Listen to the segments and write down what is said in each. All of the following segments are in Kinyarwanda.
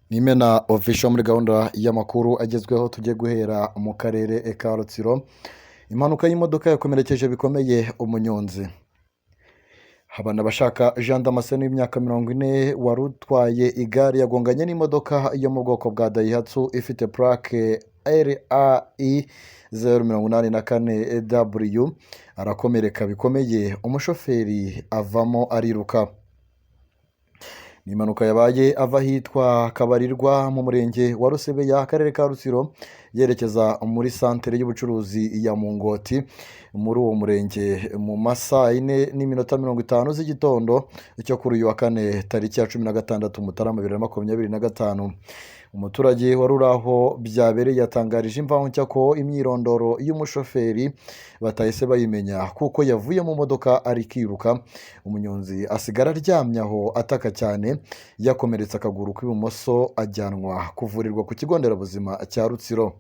N'Imena Official muri gahunda y'amakuru agezweho, tujye guhera mu karere ka Rutsiro. Impanuka y'imodoka yakomerekeje bikomeye umunyonzi. Habanabashaka Jean Damascene w'imyaka 40 wari utwaye igare yagonganye n'imodoka yo mu bwoko bwa Daihatsu ifite plaque RAI 084 W, arakomereka bikomeye, umushoferi avamo ariruka. Ni impanuka yabaye ava ahitwa Kabarirwa mu murenge wa Rusebeya, akarere ka Rutsiro, yerekeza muri santere y'ubucuruzi ya Mungoti muri uwo murenge mu ma saa 4:50 z'igitondo cyo kuri uyu wa kane, tariki ya 16 Mutarama 2025. Umuturage wari uri aho byabereye yatangarije Imvaho Nshya ko imyirondoro y'umushoferi batahise bayimenya kuko yavuye mu modoka ari kwiruka, umunyonzi asigara aryamye aho ataka cyane, yakomeretse akaguru k'ibumoso, ajyanwa kuvurirwa ku kigo nderabuzima cya Rutsiro.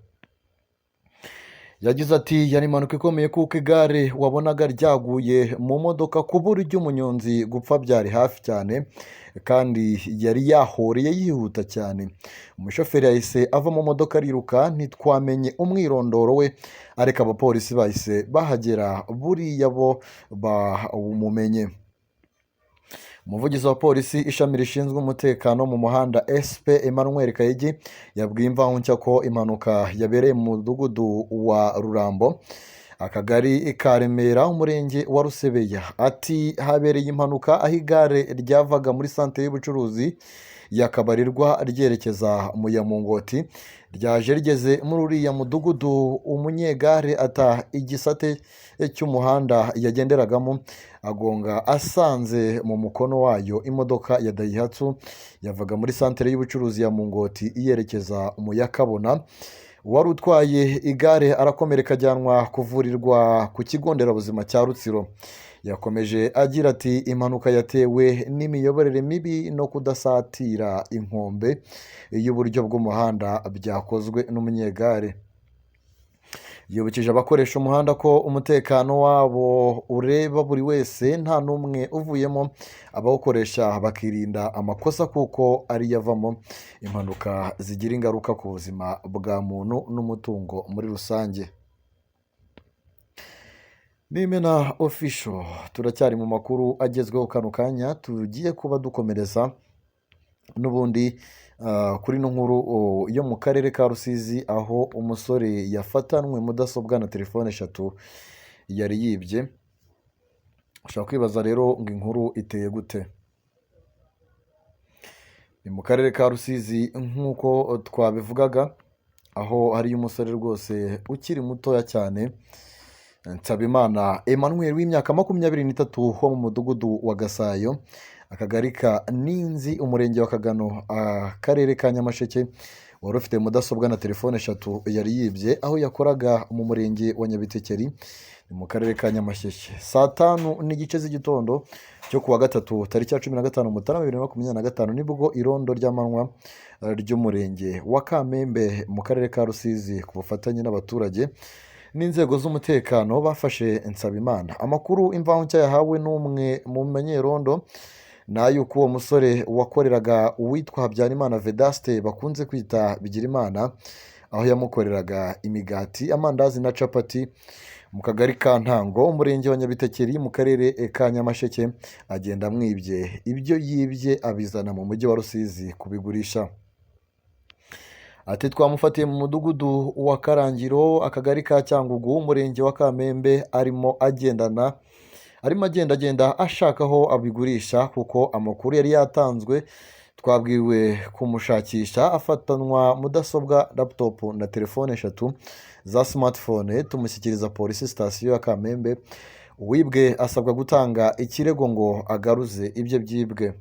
Yagize ati: "Yari impanuka ikomeye kuko igare wabonaga ryaguye mu modoka ku buryo umunyonzi gupfa byari hafi cyane, kandi yari yahoreye yihuta cyane. Umushoferi yahise ava mu modoka ariruka, ntitwamenye umwirondoro we, ariko abapolisi bahise bahagera, buriya bo bawumumenye." Umuvugizi wa polisi, ishami rishinzwe umutekano mu muhanda, SP Emmanuel Kayigi, yabwiye Imvaho Nshya ko impanuka yabereye mu mudugudu wa Rurambo, akagari ka Remera, umurenge wa Rusebeya. Ati: "Habereye impanuka aho igare ryavaga muri santere y'ubucuruzi ya Kabarirwa ryerekeza mu ya Mungoti. Ryaje rigeze muri uriya mudugudu, umunyegare ata igisate cy'umuhanda yagenderagamo, agonga asanze mu mukono wayo imodoka ya Daihatsu yavaga muri santere y'ubucuruzi ya Mungoti yerekeza mu ya Kabona. Uwari utwaye igare arakomereka, ajyanwa kuvurirwa ku kigo nderabuzima cya Rutsiro." Yakomeje agira ati: "Impanuka yatewe n'imiyoborere mibi no kudasatira inkombe y'uburyo bw'umuhanda byakozwe n'umunyegare." Yibukije abakoresha umuhanda ko umutekano wabo ureba buri wese, nta n'umwe uvuyemo, abawukoresha bakirinda amakosa kuko ariyo avamo impanuka zigira ingaruka ku buzima bwa muntu n'umutungo muri rusange. N'Imena Official, turacyari mu makuru agezweho kano kanya, tugiye kuba dukomereza n'ubundi kuri ino nkuru yo mu karere ka Rusizi, aho umusore yafatanwe mudasobwa na telefone eshatu yari yibye. Ushobora kwibaza rero ngo inkuru iteye gute? Ni mu karere ka Rusizi nk'uko twabivugaga, aho hariyo umusore rwose ukiri mutoya cyane, Nsabimana Emmanuel w'imyaka 23, wo mu mudugudu wa Gasayo, akagari ka Ninzi, umurenge wa Kagano, akarere ka Nyamasheke, wari ufite mudasobwa na telefone eshatu yari yibye aho yakoraga mu murenge wa Nyabitekeri, ni mu karere ka Nyamasheke. Saa 5:30 z'igitondo cyo kuwa gatatu, tariki ya 15 Mutarama 2025, nibwo irondo ry'amanywa ry'umurenge wa Kamembe mu karere ka Rusizi, ku bufatanye n'abaturage n'inzego z'umutekano, bafashe Nsabimana. Amakuru Imvaho Nshya yahawe n'umwe mu banyerondo ni ay'uko uwo musore wakoreraga uwitwa Habyarimana Vedaste bakunze kwita Bigirimana, aho yamukoreraga imigati, amandazi na capati mu kagari ka Ntango, umurenge wa Nyabitekeri, mu karere ka Nyamasheke, agenda amwibye. Ibyo yibye abizana mu mujyi wa Rusizi kubigurisha. Ati: "Twamufatiye mu mudugudu wa Karangiro, akagari ka Cyangugu, umurenge wa Kamembe, arimo agendagenda ashaka aho abigurisha, kuko amakuru yari yatanzwe. Twabwiwe kumushakisha, afatanwa mudasobwa laptop na telefone eshatu za smartphone, tumushyikiriza polisi sitasiyo ya Kamembe. Uwibwe asabwa gutanga ikirego ngo agaruze ibye byibwe."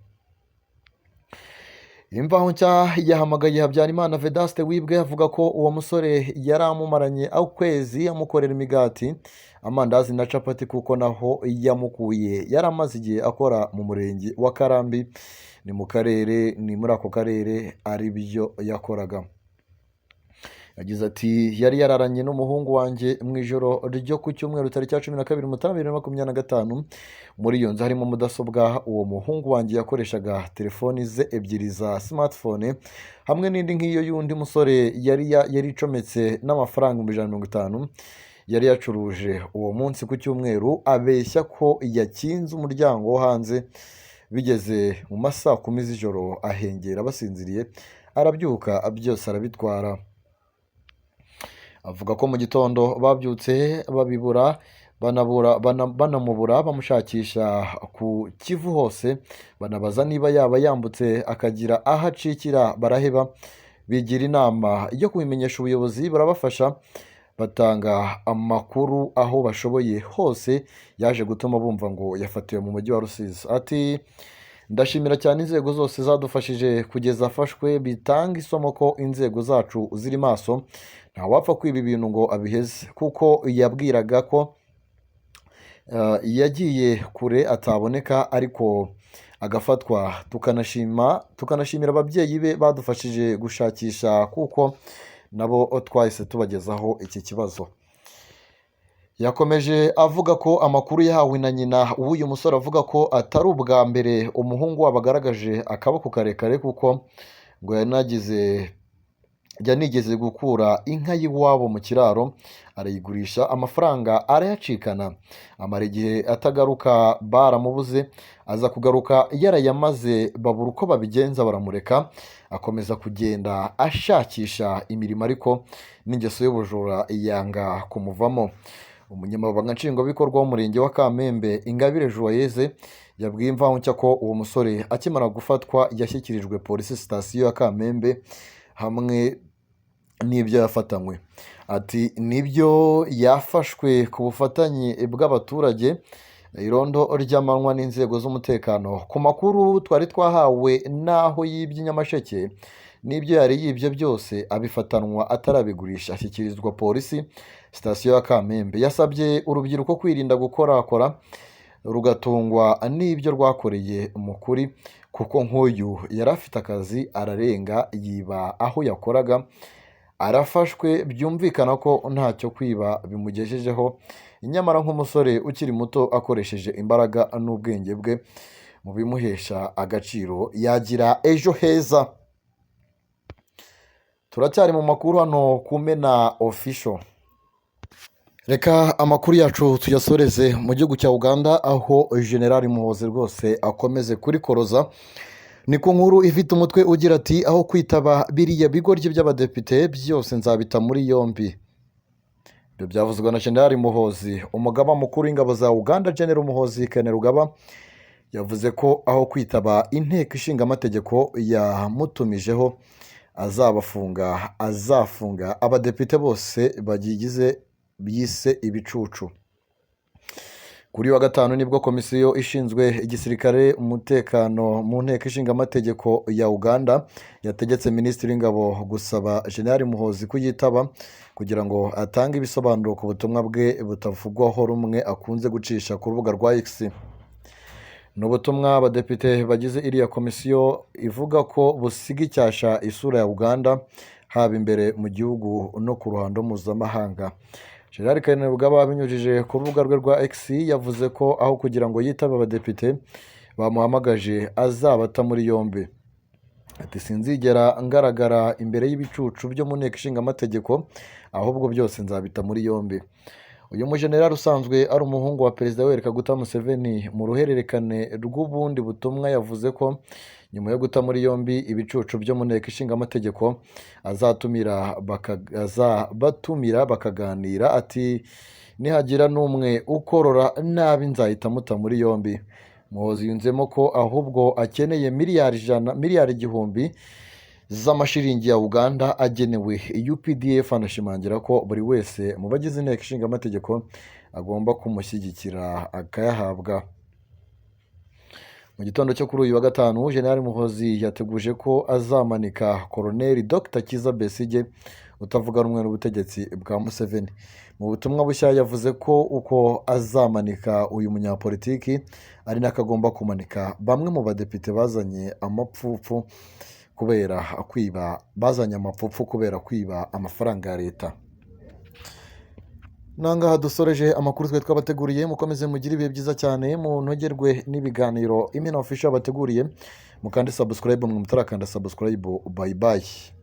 Imvaho Nshya yahamagaye Habyarimana Vedaste wibwe, avuga ko uwo musore yari amumaranye ukwezi amukorera imigati, amandazi na capati, kuko naho yamukuye yari amaze igihe akora mu murenge wa Karambi, ni mu karere, ni muri ako karere ari byo yakoraga. Yagize ati yari yararanye n'umuhungu wanjye mu ijoro ryo ku cyumweru tariki ya 12 Mutarama 2025. Muri iyo nzu harimo mudasobwa uwo muhungu wanjye yakoreshaga, telefoni ze ebyiri za smartphone hamwe n'indi nk'iyo y'undi musore yari icometse, n'amafaranga 150,000 yari yacuruje uwo munsi ku cyumweru. Abeshya ko yakinze umuryango wo hanze, bigeze mu ma saa kumi z'ijoro ahengera basinziriye, arabyuka byose arabitwara. Avuga ko mu gitondo babyutse babibura, banamubura, bamushakisha ku Kivu hose, banabaza niba yaba yambutse akagira aho acikira, baraheba. Bigira inama yo kubimenyesha ubuyobozi, barabafasha, batanga amakuru aho bashoboye hose, yaje gutuma bumva ngo yafatiwe mu mujyi wa Rusizi. Ati ndashimira cyane inzego zose zadufashije kugeza afashwe, bitanga isomo ko inzego zacu ziri maso, ntawapfa kwiba ibintu ngo abiheze, kuko yabwiraga ko yagiye kure ataboneka ariko agafatwa. Tukanashimira ababyeyi be badufashije gushakisha, kuko nabo twahise tubagezaho iki kibazo. Yakomeje avuga ko amakuru yahawe na nyina w'uyu musore avuga ko atari ubwa mbere umuhungu wabo agaragaje akaboko karekare, kuko ngo yanigeze gukura inka y'iwabo mu kiraro arayigurisha, amafaranga arayacikana, amara igihe atagaruka, baramubuze, aza kugaruka yarayamaze, babura uko babigenza baramureka, akomeza kugenda ashakisha imirimo ariko n'ingeso y'ubujura yanga kumuvamo. Umunyamabanga nshingwabikorwa w'umurenge wa Kamembe, Ingabire Joyeuse, yabwiye Imvaho Nshya ko uwo musore akimara gufatwa yashyikirijwe polisi sitasiyo ya Kamembe hamwe n'ibyo yafatanywe. Ati nibyo, yafashwe ku bufatanye bw'abaturage, irondo ry'amanywa n'inzego z'umutekano. Ku makuru twari twahawe n'aho yibye i Nyamasheke, n'ibyo yari yibye byose abifatanwa atarabigurisha, ashyikirizwa polisi sitasiyo ya Kamembe. Yasabye urubyiruko kwirinda gukorakora rugatungwa n'ibyo rwakoreye mu kuri, kuko nk'uyu yari afite akazi ararenga yiba aho yakoraga, arafashwe, byumvikana ko ntacyo kwiba bimugejejeho, nyamara nk'umusore ukiri muto akoresheje imbaraga n'ubwenge bwe mu bimuhesha agaciro yagira ejo heza. Turacyari mu makuru hano ku Mena Official. Reka amakuru yacu tuyasoreze mu gihugu cya Uganda, aho General Muhoozi rwose akomeze kurikoroza. Ni ku nkuru ifite umutwe ugira ati aho kwitaba biriya bigoryi by'abadepite byose nzabita muri yombi. Ibyo byavuzwe na General Muhoozi, umugaba mukuru w'ingabo za Uganda. General Muhoozi Kainerugaba yavuze ko aho kwitaba inteko ishinga amategeko yamutumijeho azabafunga, azafunga abadepite bose bagigize yise ibicucu. Kuri wa gatanu nibwo komisiyo ishinzwe igisirikare, umutekano mu nteko ishinga amategeko ya Uganda yategetse minisitiri w'ingabo gusaba General Muhoozi kuyitaba kugira ngo atange ibisobanuro ku butumwa bwe butavugwaho rumwe akunze gucisha ku rubuga rwa X. Ni ubutumwa abadepite bagize iriya komisiyo ivuga ko busiga icyasha isura ya Uganda, haba imbere mu gihugu no ku ruhando mpuzamahanga. General Kainerugaba abinyujije ku rubuga rwe rwa X yavuze ko aho kugira ngo yitabe abadepite bamuhamagaje azabata muri yombi. Ati sinzigera ngaragara imbere y'ibicucu byo mu nteko ishinga amategeko, ahubwo byose nzabita muri yombi. Uyu mujenerali usanzwe ari umuhungu wa Perezida Yoweri Kaguta Museveni, mu ruhererekane rw'ubundi butumwa yavuze ko nyuma yo guta muri yombi ibicucu byo mu nteko ishinga amategeko azabatumira bakaganira. Ati nihagira n'umwe ukorora nabi nzahita muta muri yombi. Muhoozi yunzemo ko ahubwo akeneye miliyari 100, miliyari 1000 z'amashiringi ya Uganda agenewe UPDF, anashimangira ko buri wese mu bagize inteko ishinga amategeko agomba kumushyigikira akayahabwa. Mu gitondo cyo kuri uyu wa gatanu, General Muhoozi yateguje ko azamanika Koloneli Dr Kizza Besigye utavuga rumwe n'ubutegetsi bwa Museveni. Mu butumwa bushya yavuze ko uko azamanika uyu munyapolitiki ari nako agomba kumanika bamwe mu badepite bazanye amapfupfu kubera kwiba, bazanye amapfupfu kubera kwiba amafaranga ya leta. Nangaha dusoreje amakuru twe twabateguriye. Mukomeze mugire ibihe byiza cyane, munogerwe n'ibiganiro Imena Official bateguriye. Mukande subscribe mwe mutarakanda subscribe. Bye bye.